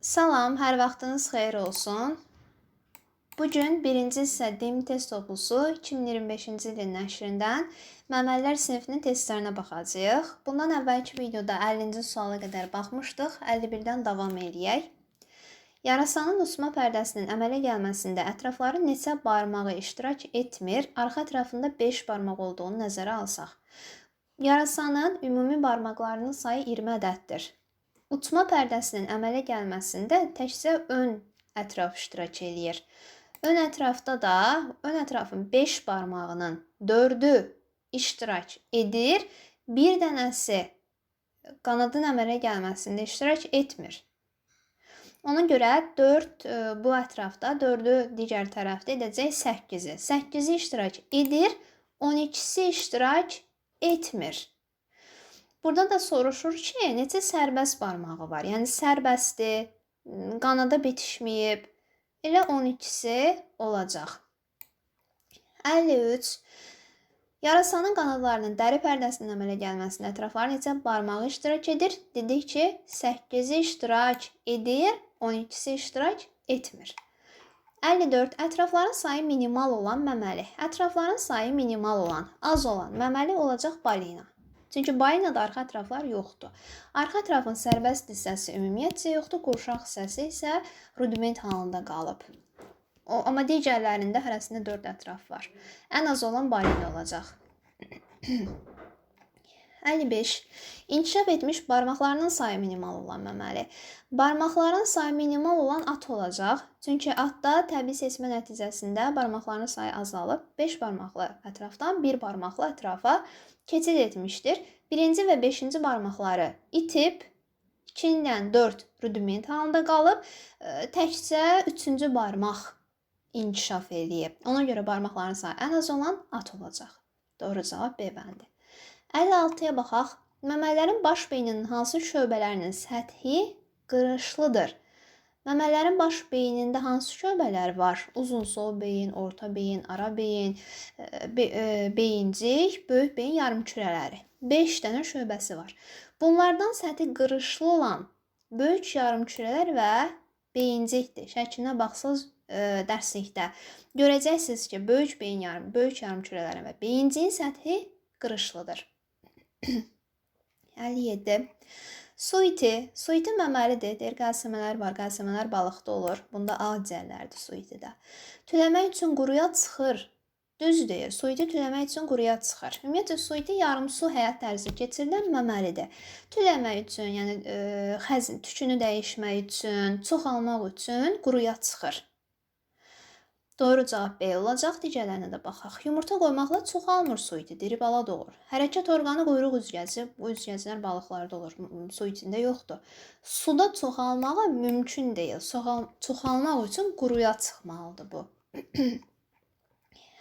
Salam, hər vaxtınız xeyir olsun. Bu gün birinci hissə DİM test toplusu 2025-ci ilin nəşrindən məməlilər sinifinin testlərinə baxacağıq. Bundan əvvəlki videoda 50-ci suala qədər baxmışdıq. 51-dən davam eləyək. Yarasanın uçma pərdəsinin əmələ gəlməsində ətrafların neçə barmağı iştirak etmir, arxa ətrafında 5 barmaq olduğunu nəzərə alsaq. Yarasanın ümumi barmaqlarının sayı 20 ədəddir. Uçma pərdəsinin əmələ gəlməsində təkcə ön ətraf iştirak eləyir. Ön ətrafda da ön ətrafın 5 barmağının 4-ü iştirak edir. Bir dənəsi qanadın əmələ gəlməsində iştirak etmir. Ona görə 4 bu ətrafda, 4-ü digər tərəfdə edəcək 8-i. 8-i iştirak edir, 12-si iştirak etmir. Burada da soruşur ki, neçə sərbəst barmağı var? Yəni sərbəstdir, qanada bitişməyib. Elə 12-si olacaq. 53. Yarasanın qanadlarının dəri pərdəsinin əmələ gəlməsində ətrafların neçə barmağı iştirak edir? Dedik ki, 8-i iştirak edir, 12-si iştirak etmir. 54. Ətrafların sayı minimal olan məməli. Ətrafların sayı minimal olan, az olan məməli olacaq balina. Çünki balinada arxa ətraflar yoxdur. Arxa ətrafın sərbəst hissəsi ümumiyyətcə yoxdur, qurşaq hissəsi isə rudiment halında qalıb. Amma digərlərində hərəsində 4 ətraf var. Ən az olan balina olacaq. 55. İnkişaf etmiş barmaqlarının sayı minimal olan məməli. Barmaqların sayı minimal olan at olacaq. Çünki atda təbii seçmə nəticəsində barmaqların sayı azalıb 5 barmaqlı ətrafdan 1 barmaqlı ətrafa keçid etmişdir. 1-ci və 5-ci barmaqları itib, 2 ilə 4 rudiment halında qalıb, təkcə 3-cü barmaq inkişaf eləyib. Ona görə barmaqların sayı ən az olan at olacaq. Doğru cavab B bəndi. 56-ya baxaq. Məməlilərin baş beyninin hansı şöbələrinin səthi qırışlıdır? Məməlilərin baş beynində hansı şöbələr var? Uzunsov beyin, orta beyin, ara beyin, beyincik, böyük beyin yarımkürələri. 5 dənə şöbəsi var. Bunlardan səthi qırışlı olan böyük yarımkürələr və beyincikdir. Şəklinə baxsaz dərslikdə görəcəksiniz ki, böyük beyin böyük yarımkürələrin və beyinciyin səthi qırışlıdır. 57. Su iti. Su iti məməlidir. Deyir, qəlsəmələr var. Qəlsəmələr balıqda olur. Bunda A cəllərdir su itidə. Tüləmək üçün quruya çıxır. Düz deyir. Su iti tüləmək üçün quruya çıxır. Ümumiyyətcə, su iti yarımsu həyat tərzi keçirilən məməlidir. Tüləmək üçün, yəni tükünü dəyişmək üçün, çoxalmaq üçün quruya çıxır. Doğru cavab B olacaq. Digərlərinə də baxaq. Yumurta qoymaqla çoxalmır su iti, diri bala doğur. Hərəkət orqanı quyruq üzgəci, bu üzgəclər balıqlarda olur, su itində yoxdur. Suda çoxalmağa mümkün deyil. Çoxalmaq üçün quruya çıxmalıdır bu.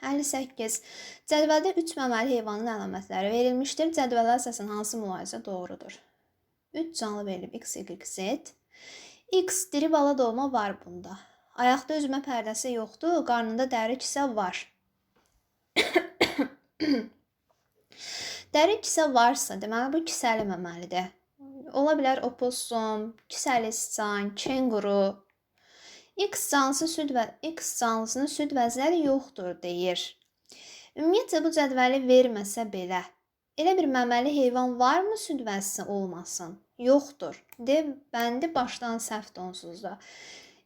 58. Cədvəldə 3 məməli heyvanın əlamətləri verilmişdir. Cədvələ əsasən hansı mülahizə doğrudur? 3 canlı verilib. X, Y, Z. X diri bala doğma var bunda. Ayaqda üzmə pərdəsi yoxdur, qarnında dəri kisə var. Dəri kisə varsa, deməli bu kisəli məməlidir. Ola bilər opossum, kisəli sıçan, kenguru. X canlısı süd və X canlısının süd vəzləri yoxdur deyir. Ümumiyyətcə bu cədvəli verməsə belə, elə bir məməli heyvan varmı süd vəzisi olmasın? Yoxdur. D bəndi başdan səhvdir onsuz da.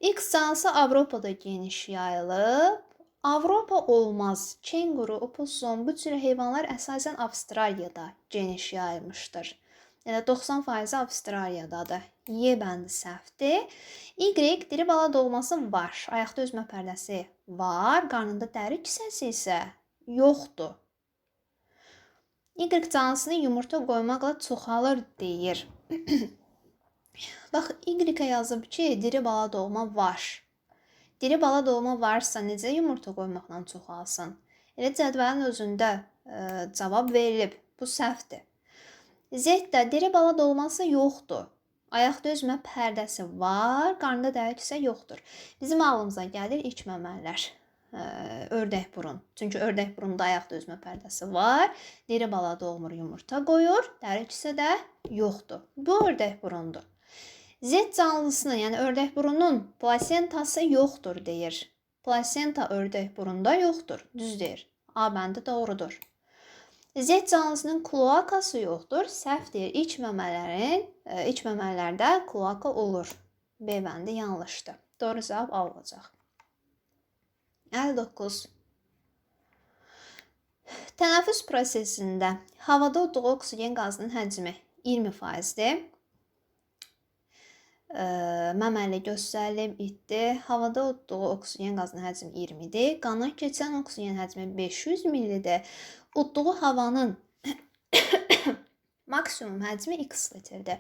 X canlısı Avropada geniş yayılıb. Avropa olmaz. Kenguru, opossum, bu cür heyvanlar əsasən Avstraliyada geniş yayılmışdır. Yəni 90% Avstraliyadadır. Y bəndi səhvdir. Y diri bala doğması var. Ayaqda üzmə pərdəsi var. Qarnında dəri kisəsi isə yoxdur. Y canlısını yumurta qoymaqla çoxalır deyir. Bax, Y-ə yazıb ki, diri bala doğma var. Diri bala doğma varsa, necə yumurta qoymaqla çoxalsın? Elə cədvəlin özündə cavab verilib. Bu səhvdir. Z-də diri bala doğması yoxdur. Ayaqda üzmə pərdəsi var, qarnında dəri kisə yoxdur. Bizim ağlımıza gəlir ilk məməlilər. Ördək burun. Çünki ördək burunda ayaqda üzmə pərdəsi var. Diri bala doğmur, yumurta qoyur. Dəri kisə də yoxdur. Bu ördək burundur. Z canlısının, yəni ördək burunun plasentası yoxdur deyir. Plasenta ördək burunda yoxdur. Düz deyir. A bəndi doğrudur. Z canlısının kloakası yoxdur. Səhv deyir. İç məmələrdə kloaka olur. B bəndi yanlışdır. Doğru cavab A olacaq. 59. Tənəffüs prosesində havada udduğu oksigen qazının həcmi 20%-dir. Məməli göstərilib, itdi. Havada udduğu oksigen qazının həcmi 20-dir. Qana keçən oksigen həcmi 500 millidir. Udduğu havanın maksimum həcmi x litrdir.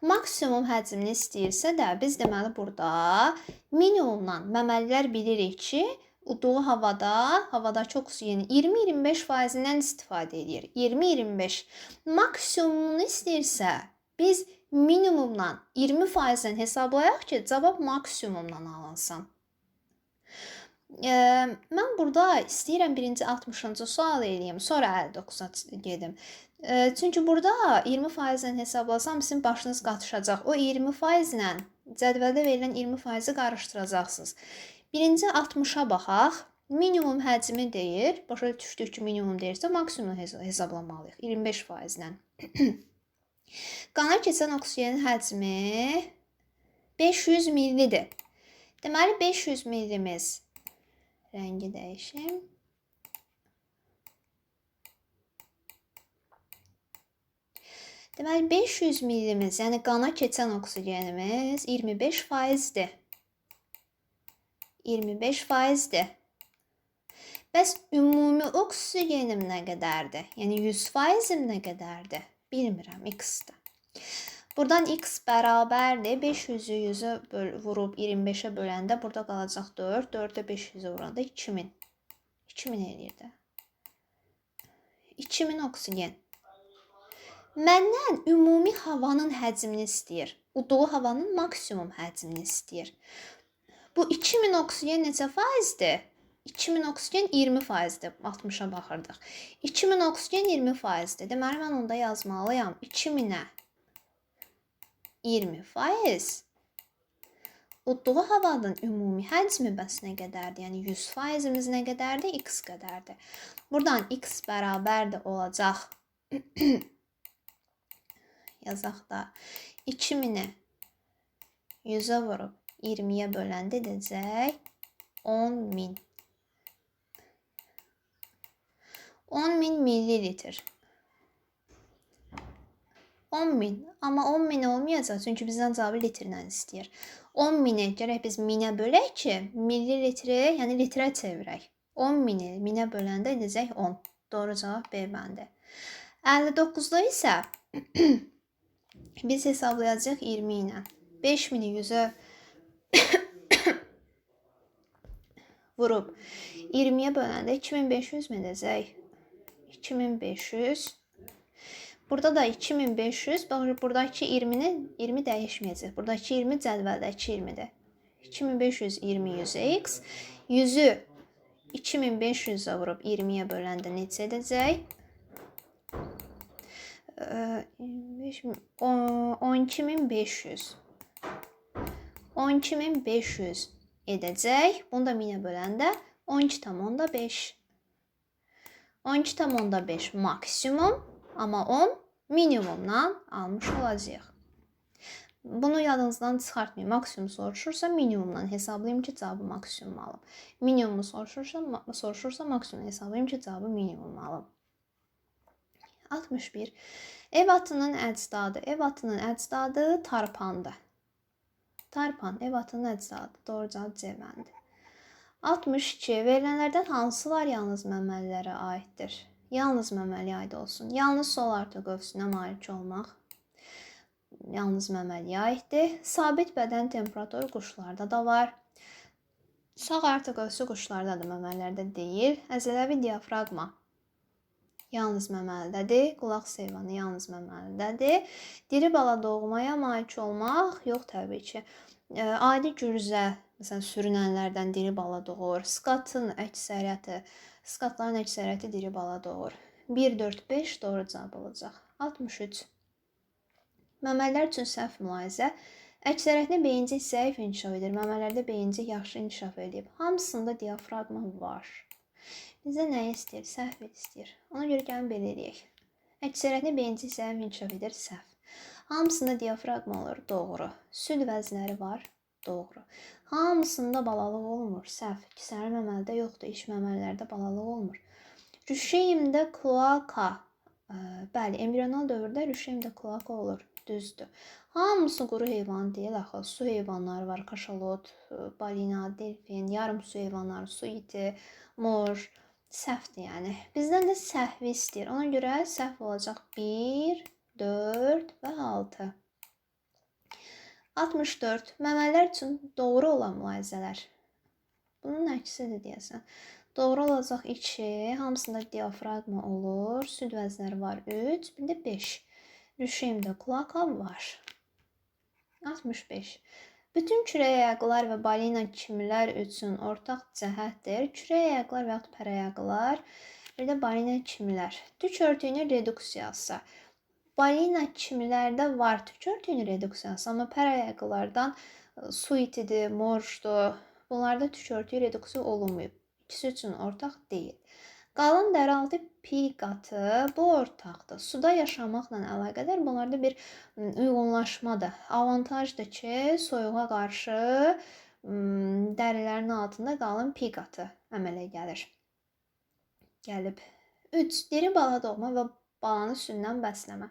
Maksimum həcmini istəyirsə də biz deməli burada minimumdan məməlilər bilirik ki, udduğu havadakı oksigenin 20-25%-dən istifadə edir. 20-25. Maksimumunu istəyirsə biz minimumdan 20%-dən hesablayaq ki, cavab maksimumdan alınsın. Mən burada istəyirəm birinci 60-cı sual eləyim, sonra 59-a gedim. Çünki burada 20%-dən hesablasam sizin başınız qatışacaq. O 20%-lə cədvəldə verilən 20%-i qarışdıracaqsınız. Birinci 60-a baxaq. Minimum həcmi deyir. Başa düşdük ki, minimum deyirsə maksimum hesablamalıyıq 25%-lə. Qana keçən oksigenin həcmi 500 millidir. Deməli 500 millimiz rəngi dəyişim. Deməli 500 millimiz, yəni qana keçən oksigenimiz 25%-dir. 25%-dir. Bəs ümumi oksigenim nə qədərdir? Yəni 100%-im nə qədərdir? Bilmirəm, x-dir. Buradan x bərabərdir. 500-ü 100-ə vurub 25-ə böləndə burada qalacaq 4. 4-ə 500-ə vuranda 2000. 2000 eləyir də. 2000 oksigen. Məndən ümumi havanın həcmini istəyir. Udduğu havanın maksimum həcmini istəyir. Bu 2000 oksigen neçə faizdir? 2000 oksigen 20%-dir. 60-a baxırdıq. 2000 oksigen 20%-dir. Deməli, mən onda yazmalıyam. 2000-ə 20%. Udduğu havanın ümumi həcmi bəs nə qədərdir? Yəni 100%-imiz nə qədərdir? X qədərdir. Buradan x bərabərdir olacaq. Yazaq da 2000-i 100-ə vurub 20-yə böləndə edəcək 10.000. 10.000 millilitr. 10.000. Amma 10.000 olmayacaq, çünki bizdən cavabı litrlə istəyir. 10.000-i gərək biz 1000-ə bölək ki, millilitri, yəni litrə çevirək. 10.000-i 1000-ə böləndə edəcək 10. Doğru cavab B bəndi. 59-da isə biz hesablayacağıq 20 ilə. 5000-i 100-ə vurub 20-yə böləndə 2500 mi edəcək? 2500. Burada da 2500. Bax, buradakı 20-ni 20 dəyişməyəcək. Buradakı 20 cədvəldəki 20-dir. 2520 100-ə x. 100-ü 2500-ə vurub 20-yə böləndə neçə edəcək? 12500. 12500 edəcək. Bunu da 1000-ə böləndə 12,5. 12,5 maksimum, amma 10 minimumdan almış olacağıq. Bunu yadınızdan çıxartmayın. Maksimum soruşursa minimumdan hesablayayım ki, cavabı maksimum alım. Minimumu soruşursa maksimum hesablayayım ki, cavabı minimum alım. 61. Ev atının əcdadı. Ev atının əcdadı tarpandı. Tarpan ev atının əcdadı. Doğru cavab C bəndi. 62. Verilənlərdən hansılar yalnız məməlilərə aiddir? Yalnız məməliyə aid olsun. Yalnız sol arter qövsünə malik olmaq yalnız məməliyə aiddir. Sabit bədən temperaturu quşlarda da var. Sağ arter qövsü quşlardadır, məməlilərdə deyil. Əzələvi diafraqma yalnız məməlidədir. Qulaq seyvanı yalnız məməlidədir. Diri bala doğmaya malik olmaq yox təbii ki. Adi gürzə, məsələn, sürünənlərdən diri bala doğur. Skatın əksəriyyəti, skatların əksəriyyəti diri bala doğur. 1, 4, 5 doğru cavab olacaq. 63. Məməlilər üçün səhv mülahizə. Əksəriyyətində beyincik zəif inkişaf edir. Məmələrdə beyincik yaxşı inkişaf edib. Hamısında diafraqma var. Bizə nə istəyir? Səhv istəyir. Ona görə gəlin belə eləyək. Əksəriyyətində beyincik zəif inkişaf edir. Səhv. Hamısında diafraqma olur. Doğru. Süd vəzləri var. Doğru. Hamısında balalıq olmur. Səhv. Kisəli məməlidə yoxdur. İç məməlilərdə balalıq olmur. Rüşeymdə kloaka. Bəli, embrional dövrdə rüşeymdə kloaka olur. Düzdür. Hamısı quru heyvan deyil axı. Su heyvanları var. Kaşalot, balina, delfin, yarım su heyvanları, su iti, mor. Səhvdir yəni. Bizdən də səhvi istəyir. Ona görə səhv olacaq 1, 4 və 6. 64. Məməlilər üçün doğru olan mülahizələr. Bunun əksidir deyəsən. Doğru olacaq 2. Hamısında diafraqma olur. Süd vəzləri var 3. Bir də 5. Rüşeymdə kloaka var. 65. Bütün kürəyayaqlar və balina kimlər üçün ortaq cəhətdir? Kürəyayaqlar və yaxud pərayaqlar, bir də balina kimlər. Tük örtüyünün reduksiyası. Balina kimilərdə var tük örtüyünün reduksiyası, amma pərayaqlardan su itidir, morjdur. Bunlarda tük örtüyü reduksiya olunmayıb. İkisi üçün ortaq deyil. Qalın dərialtı piy qatı bu ortaqdır. Suda yaşamaqla əlaqədar bunlarda bir uyğunlaşmadır. Avantajdır ki, soyuğa qarşı dərilərin altında qalın piy qatı əmələ gəlir. Gəlib. 3. Diri bala doğma və balanı süddən bəsləmə.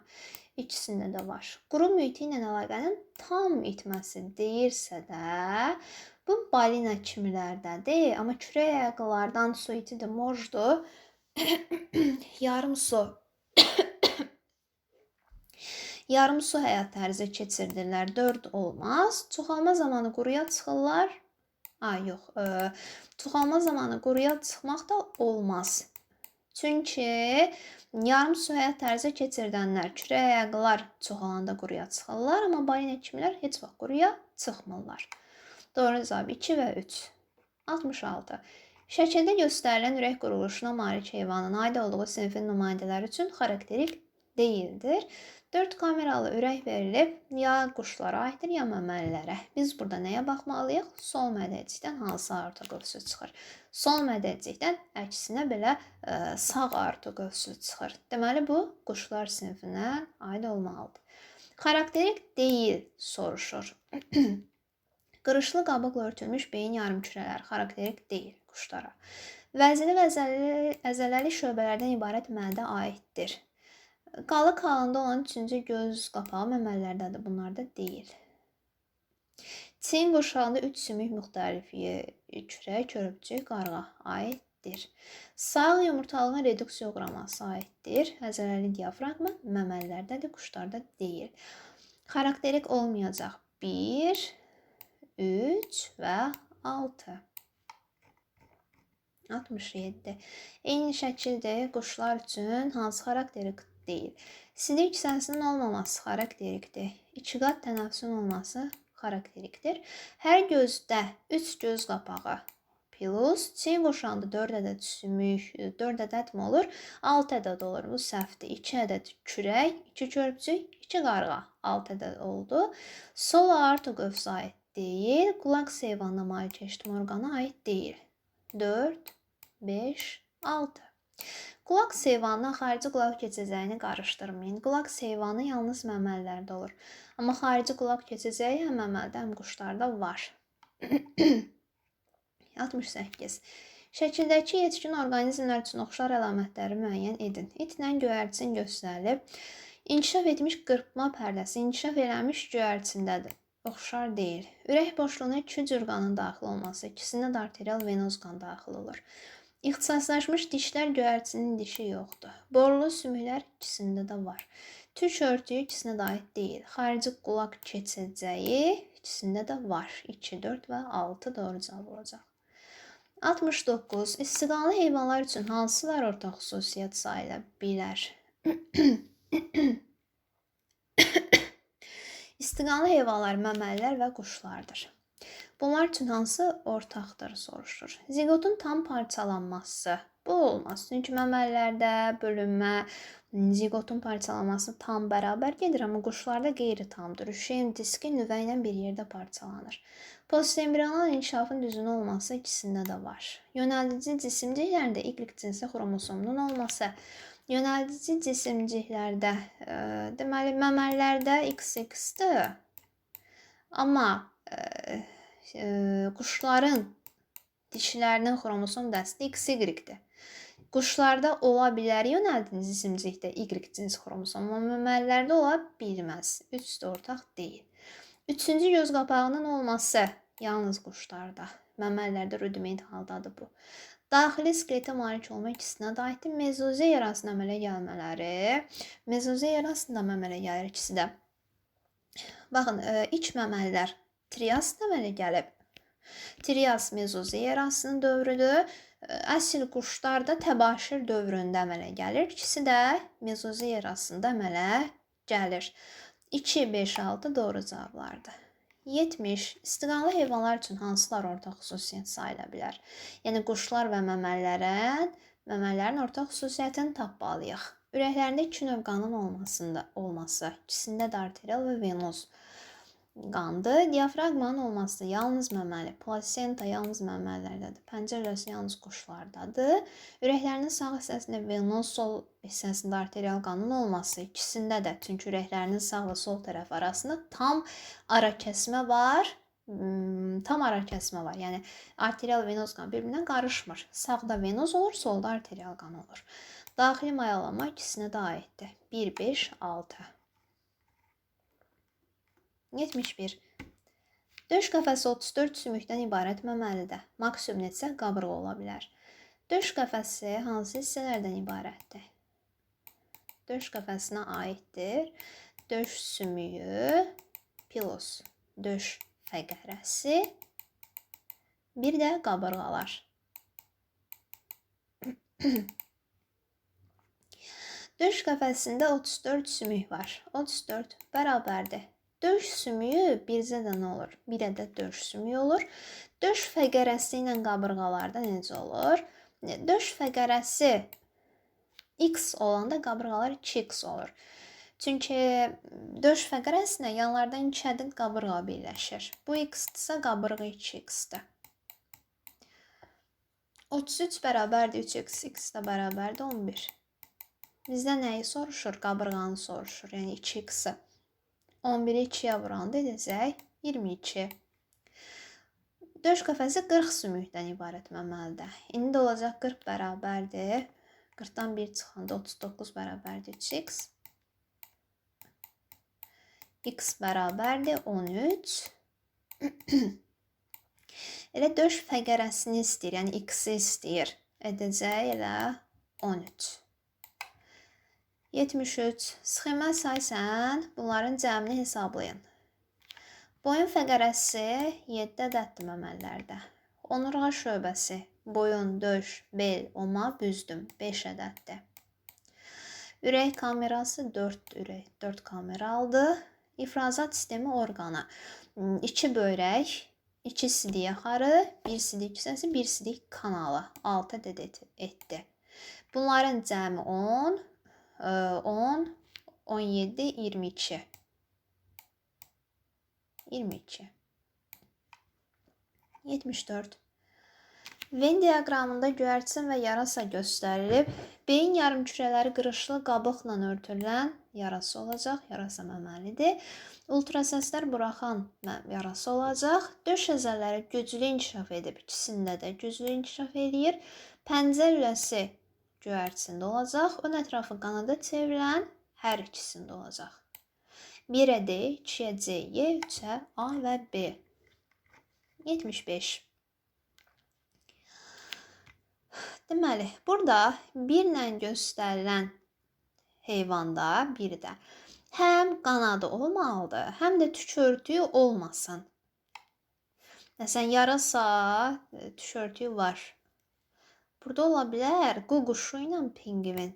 İkisində də var. Quru mühiti ilə əlaqənin tam itməsi deyirsə də, bu balina kimilərdədir, amma kürəyayaqlardan su itidir, morjdur. Yarım su. Yarım su həyat tərzi keçirdirlər. 4 olmaz. Çoxalma zamanı quruya çıxırlar. Yox. Çoxalma zamanı quruya çıxmaq da olmaz. Çünki yarım su həyat tərzi keçirdənlər, kürəyayaqlar çoxalanda quruya çıxırlar, amma balina kimilər heç vaxt quruya çıxmırlar. Doğru cavab 2 və 3. 66. Şəkildə göstərilən ürək quruluşuna malik heyvanın aid olduğu sinfin nümayəndələri üçün xarakterik deyildir. 4 kameralı ürək verilib, ya quşlara aiddir, ya məməlilərə. Biz burada nəyə baxmalıyıq? Sol mədəcikdən hansı aorta qövsü çıxır? Sol mədəcikdən əksinə belə sağ aorta qövsü çıxır. Deməli, bu quşlar sinfinə aid olmalıdır. Xarakterik deyil soruşur. Qırışlı qabıqla örtülmüş beyin yarımkürələri xarakterik deyil quşlara. Vəzili və əzələli şöbələrdən ibarət mədə aiddir. Qalıq halında olan üçüncü göz qapağı məməlilərdədir, bunlarda deyil. Çin qurşağında 3 sümük müxtəlif kürək, körpücük, qarğa aiddir. Sağ yumurtalığın reduksiya uğraması aiddir. Əzələli diafraqma məməlilərdədir, quşlarda deyil. Xarakterik olmayacaq 1, 3 və 6. 67. Eyni şəkildə quşlar üçün hansı xarakterik deyil? Sidik kisəsinin olmaması xarakterikdir. İki qat tənəffüsün olması xarakterikdir. Hər gözdə 3 göz qapağı plus çiyin qurşağında 4 ədəd sümük, 4 ədəd mi olur? 6 ədəd olur. Bu səhvdir. 2 ədəd kürək, 2 körpücük, 2 qarğa 6 ədəd oldu. Sol aorta qövsü aid deyil. Qulaq heyvanına malik eşitmə orqanı aid deyil. 4, 5, 6. Qulaq heyvanına xarici qulaq keçəcəyini qarışdırmayın. Qulaq heyvanı yalnız məməlilərdə olur. Amma xarici qulaq keçəcəyi həm məməlidə, həm quşlarda var. 68. Şəkildəki yetkin orqanizmlər üçün oxşar əlamətləri müəyyən edin. İtlə göyərçin göstərilib. İnkişaf etmiş qırpma pərdəsi inkişaf eləmiş göyərçindədir. Oxşar deyil. Ürək boşluğuna iki cür qanın daxil olması, ikisində də arterial venoz qan daxil olur. İxtisaslaşmış dişlər göyərçinin dişi yoxdur. Borlu sümüklər ikisində də var. Tük örtüyü ikisinə də aid deyil. Xarici qulaq keçəcəyi ikisində də var. 2, 4 və 6 doğru cavab olacaq. 69. İstiqanlı heyvanlar üçün hansılar ortaq xüsusiyyət sayıla bilər? İstiqanlı heyvanlar məməlilər və quşlardır. Bunlar üçün hansı ortaqdır soruşur. Ziqotun tam parçalanması. Bu olmaz. Çünki məməlilərdə bölünmə, ziqotun parçalanması tam bərabər gedir, amma quşlarda qeyri-tamdır. Rüşeym diski nüvə ilə bir yerdə parçalanır. Postembrional inkişafın düzgün olması ikisində də var. Yönəldici cisimciklərdə Y cinsi xromosomunun olması. Yönəldici cisimciklərdə, deməli, məməlilərdə XX-dir. Amma quşların dişilərinin xromosom dəsti XY-dir. Quşlarda ola bilər yönəldici cisimcikdə Y cins xromosom, amma məməlilərdə ola bilməz. 3 də ortaq deyil. Üçüncü göz qapağının olması yalnız quşlarda. Məməlilərdə rudiment haldadır bu. Daxili skeletə malik olma ikisinə də aiddir. Mezozey erasının əmələ gəlmələri. Mezozey erasında əmələ gəlir ikisi də. Baxın, iç məməlilər triasda əmələ gəlib. Trias mezozey erasının dövrüdür. Əsl quşlar da təbaşir dövründə əmələ gəlir. İkisi də mezozey erasında əmələ gəlir. 2, 5, 6 doğru cavablardır. 70. İstiqanlı heyvanlar üçün hansılar ortaq xüsusiyyət sayıla bilər? Yəni, quşlar və məməlilərin ortaq xüsusiyyətini tapmalıyıq. Ürəklərində iki növ qanın olması, ikisində də arterial və venoz qandır. Diafraqmanın olması yalnız məməli, plasenta yalnız məməlilərdədir, pəncə lüləsi yalnız quşlardadır. Ürəklərinin sağ hissəsində venoz, sol hissəsində arterial qanın olması ikisində də, çünki ürəklərinin sağ və sol tərəf arasında tam ara kəsmə var. Tam ara kəsmə var. Yəni, arterial venoz qan bir-birindən qarışmır. Sağda venoz olur, solda arterial qan olur. Daxili mayalanma ikisinə də aiddir. 1, 5, 6. 71. Döş qəfəsi 34 sümükdən ibarət məməlidə. Maksimum neçə qabırğa ola bilər? Döş qəfəsi hansı hissələrdən ibarətdir? Döş qəfəsinə aiddir. Döş sümüyü, pilos, döş fəqərəsi, bir də qabırğalar. Döş qəfəsində 34 sümük var. 34 bərabərdir. Döş sümüyü bircə də nə olur? Bir ədəd döş sümüyü olur. Döş fəqərəsi ilə qabırğalarda necə olur? Döş fəqərəsi X olanda qabırğalar 2X olur. Çünki döş fəqərəsinə yanlardan 2 ədəd qabırğa birləşir. Bu X-dirsə qabırğa 2X-dir. 33 bərabərdir 3X, X də bərabərdir 11. Bizdə nəyi soruşur? Qabırğanı soruşur, yəni 2X-i. 11-i 2-yə vuranda edəcək 22. Döş qəfəsi 40 sümükdən ibarət məməlidə. İndi də olacaq 40 bərabərdir. 40-dan 1 çıxanda 39 bərabərdir 3x. X bərabərdir 13. Elə döş fəqərəsini istəyir, yəni x-i istəyir. Edəcək elə 13. 73. Sxemə əsasən bunların cəmini hesablayın. Boyun fəqərəsi 7 ədəddir məməlilərdə. Onurğa şöbəsi, boyun, döş, bel, oma, büzdüm 5 ədəddir. Ürək kamerası 4 ürək, 4 kamera aldı. İfrazat sistemi orqanı 2 böyrək, 2 sidik axarı, 1 sidik kisəsi, 1 sidik kanalı 6 ədəd etdi. Bunların cəmi 10, 10, 17, 22. 22. 74. Venn diaqramında göyərçin və yarasa göstərilib. Beyin yarımkürələri qırışlı qabıqla örtülən yarası olacaq. Yarasa məməlidir. Ultrasəslər buraxan yarası olacaq. Döş əzələləri güclü inkişaf edib. İkisində də güclü inkişaf eləyir. Pəncə lüləsi göyərçində olacaq. Ön ətrafı qanada çevrilən hər ikisində olacaq. 1-ə D, 2-yə C, Y, 3-ə A və B. 75. Deməli, burada 1 ilə göstərilən heyvanda bir də həm qanadı olmalıdır, həm də tük örtüyü olmasın. Məsələn, yarasa tük örtüyü var. Burada ola bilər qu quşu ilə pingvin.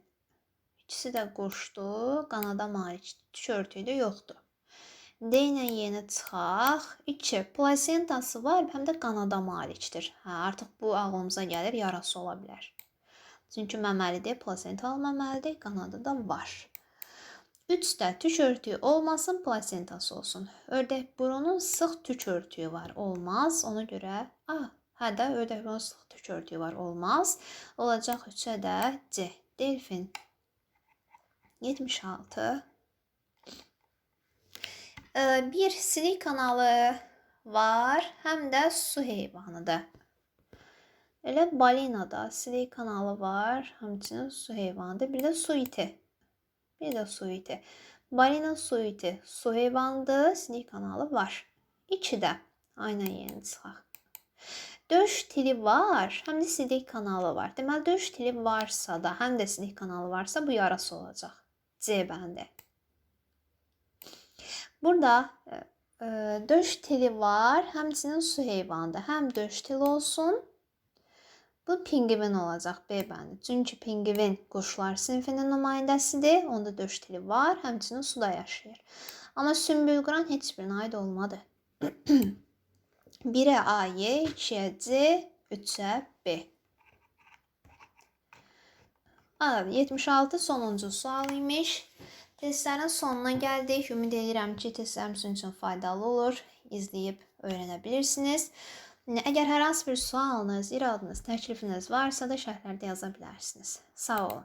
İkisi də quşdur, qanada malik, tük örtüyü də yoxdur. D ilə Y-ni çıxaq. 2. Plasentası var, həm də qanada malikdir. Hə, artıq bu ağlımıza gəlir, yarası ola bilər. Çünki məməlidir, plasentalı məməlidir, qanadı da var. 3 də tük örtüyü olmasın, plasentası olsun. Ördək burunun sıx tük örtüyü var, olmaz. Ona görə, hə də ördək burunun sıx tük örtüyü var, olmaz. Olacaq 3-ə də C. Delfin. 76. Bir silik kanalı var, həm də su heyvanıdır. Elə balinada silik kanalı var, həmçinin su heyvanıdır. Bir də su iti. Bir də su iti. Balina su iti su heyvanıdır, silik kanalı var. 2 də aynen yeni çıxaq. Döş tili var, həm də silik kanalı var. Deməli, döş tili varsa da, həm də silik kanalı varsa bu yarası olacaq. C bəndi. Burada döş tili var, həmçinin su heyvanıdır. Həm döş tili olsun, bu pingvin olacaq B bəndi. Çünki pingvin quşlar sinfinin nümayəndəsidir. Onda döş tili var, həmçinin suda yaşayır. Amma sümbülqıran heç birinə aid olmadı. 1-ə A, Y, 2-yə C, 3-ə B. 76 sonuncu sual imiş. Testlərin sonuna gəldik. Ümid edirəm ki, testlərim sizin üçün faydalı olur. İzləyib öyrənə bilirsiniz. Əgər hər hansı bir sualınız, iradınız, təklifiniz varsa da şərhlərdə yaza bilərsiniz. Sağ olun.